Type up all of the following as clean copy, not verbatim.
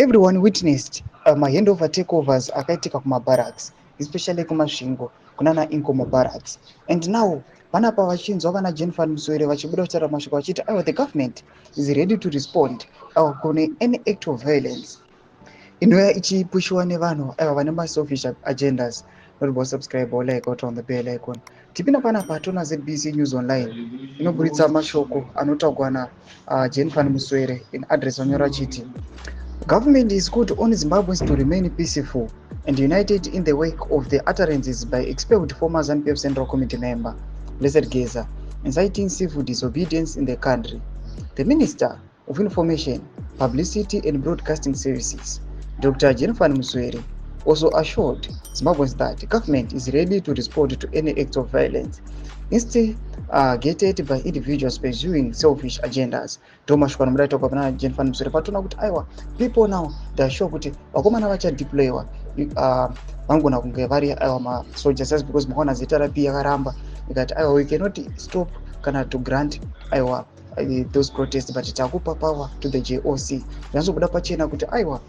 Everyone witnessed mahandover takeovers akaitika kumabarracks, especially kuMasvingo kunana Inkomo Barracks. And now panapa vachinzwa vana Jenfan Muswere vachibuda kutaura mashoko vachiti aiwa, the government is ready to respond kune any act of violence inouya ichipushiwa nevanhu aiwa vane maselfish agendas. Not subscribe or like or on the bell icon. Tipinda panapa tona ZBC News Online inoburitsa mashoko anotaurwa na Jenfan Muswere in address vanyora achiti, "Government is called on Zimbabweans to remain peaceful and united in the wake of the utterances by expelled former ZANU-PF Central Committee member Blessed Geza, inciting civil disobedience in the country." The Minister of Information, Publicity and Broadcasting Services, Dr. Jenfan Muswere, also assured Zimbabweans that government is ready to respond to any act of violence instigated by individuals pursuing selfish agendas. Ndo mashoko anobuda taurwa pana Jenfan Muswere. Patoona kuti aiwa, people now, they are sure kuti vakomana vachadeployiwa vanogona kunge vari aiwa masoldiers, just because makaona ZRP yakaramba ikati aiwa, we cannot stop kana to grant aiwa those protests, but takupa power to the JOC. Zvinatsobuda pachena kuti aiwa,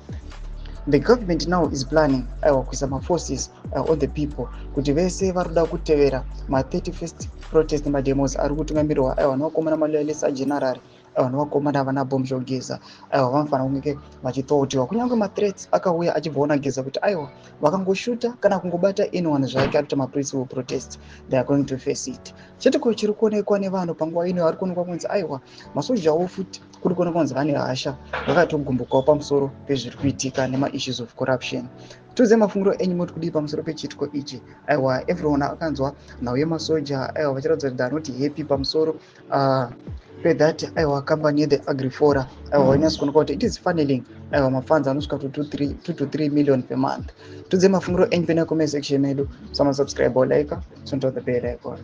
the government now is planning aiwa kuisa maforces on the people kuti vese vari kuda kutevera ma31st protest nemademos ari kutungamirirwa aiwa nevakomana maloyalist ageneral, aiwa nevakomana vana Bombshell Geza, aiwa vanofanira kunge vachithotiwa. Kunyange mathreats akauya achibvaona Geza kuti aiwa, vakangoshuta kana kungobata anyone zvake ari kuita mapeaceful protest, they are going to face it. Chete ko chiri kuonekwa nevanhu panguva ino, vari kuonekwa kunzi aiwa, masojawo futi kuri kuonekwa kunzi vane hasha, vakatogumbukawo pamusoro pezviri kuitika nemaissues of corruption. Tiudze mafungiro enyu, moti kudii pamusoro pechiitiko ichi? Aiwa, everyone akanzwa nhau yemasoja aiwa vachiratidza kuti they are not happy pamusoro pethat aiwa kambani yeThe Agrifora aiwa vanyatso kuonekwa kuti it is funneling aiwa mafunds anosvika to 2 to 3 million per month. Tiudze mafungiro enyu pene comment section medu. Sama subscribe or like, turn on the bell icon.